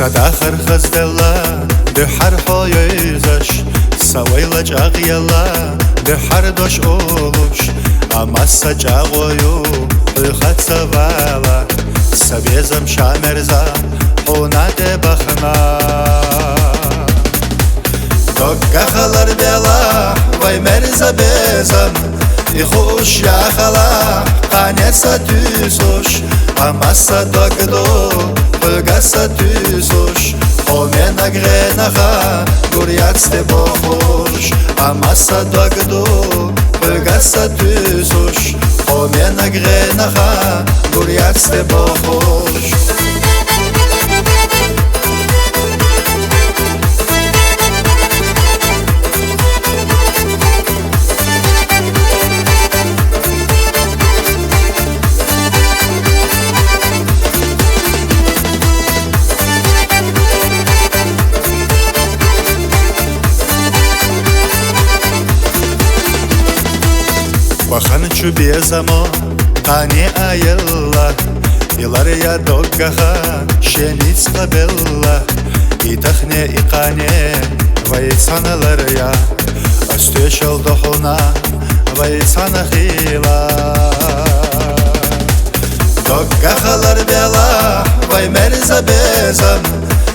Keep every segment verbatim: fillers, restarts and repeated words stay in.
Дахар хазделла, дуьххьара хьо йовзаш, са вайла чӀагӀъелла, дуьххьара дош улуш, амма са чӀагӀо ю, хьоьха ца вала, са безам, ша мерза, хьуна тӀе бахна. Дог гахалар белахь, вай мерза безам, и хууш яхалахь, кхане сатуьйсуш, амма са дог ду, хьоьга сатуьйсуш, хьо менаг гӀенаха гур яц те бохуш, амма са дог ду, хьоьга сатуьйсуш, хьо менаг гӀенаха гур яц те бохуш. Бахана чу безамо кхане аялла, и лар я дог гаха шен ницкъ белла, и тахне, и кхане вай цхьаналар я, ас тоьшалла ду хьуна вай цхьана хила. Дог гахалар белахь, вай мерза безам,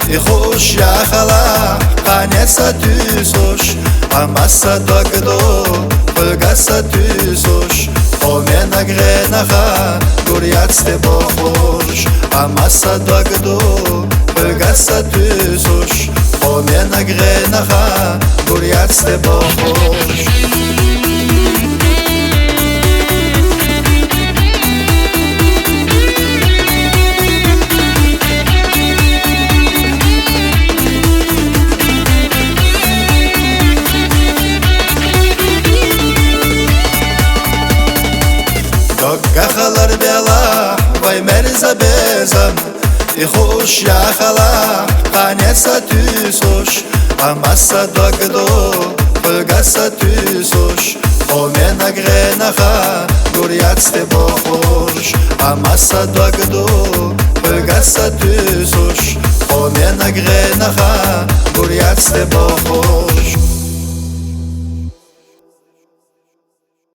и хууш яхалахь, кхане сатуьйсуш, амма са дог ду, хьоьга сатуьйсуш, хьо менаг гӀенаха гур яц те бохуш, амма са дог ду, хьоьга сатуьйсуш, хьо менаг гӀенаха гур яц те бохуш. Дог гахалар белахь, вай мерза безам, и хууш яхалахь, кхане сатуьйсуш, амма са дог ду, хьоьга сатуьйсуш, хьо менаг гӀенаха гур яц те бохуш, амма са дог ду, хьоьга сатуьйсуш, хьо менаг гӀенаха гур яц те бохуш.